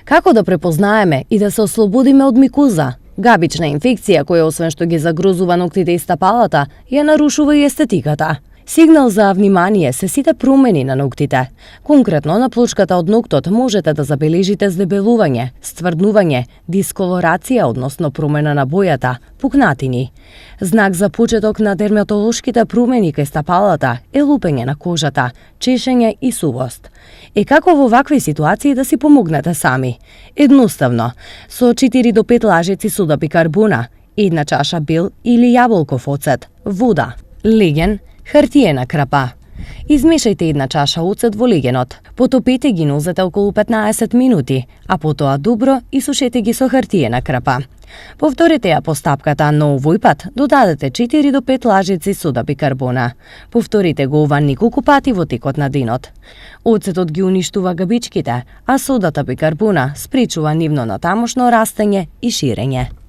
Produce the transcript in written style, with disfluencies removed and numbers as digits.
Како да препознаеме и да се ослободиме од микуза? Габична инфекција која освен што ги загрозува ноктите и стапалата, ја нарушува и естетиката. Сигнал за внимание се сите промени на ноктите. Конкретно на плочката од ноктот можете да забележите здебелување, стврднување, дисколорација, односно промена на бојата, пукнатини. Знак за почеток на дерматолошките промени кај стапалата е лупење на кожата, чешење и сувост. Како во вакви ситуации да си помогнете сами? Едноставно, со 4 до 5 лажици сода бикарбона, 1 чаша бел или јаболков оцет, вода, леген, хартиена крапа. Измешајте 1 чаша оцет во легенот, потопете ги нозете околу 15 минути, а потоа добро исушете ги со хартиена крапа. Повторете ја постапката, но овој пат додадете 4 до 5 лажици сода бикарбона. Повторите го ова неколку пати во текот на денот. Оцетот ги уништува габичките, а содата бикарбона спречува нивно натамошно растење и ширење.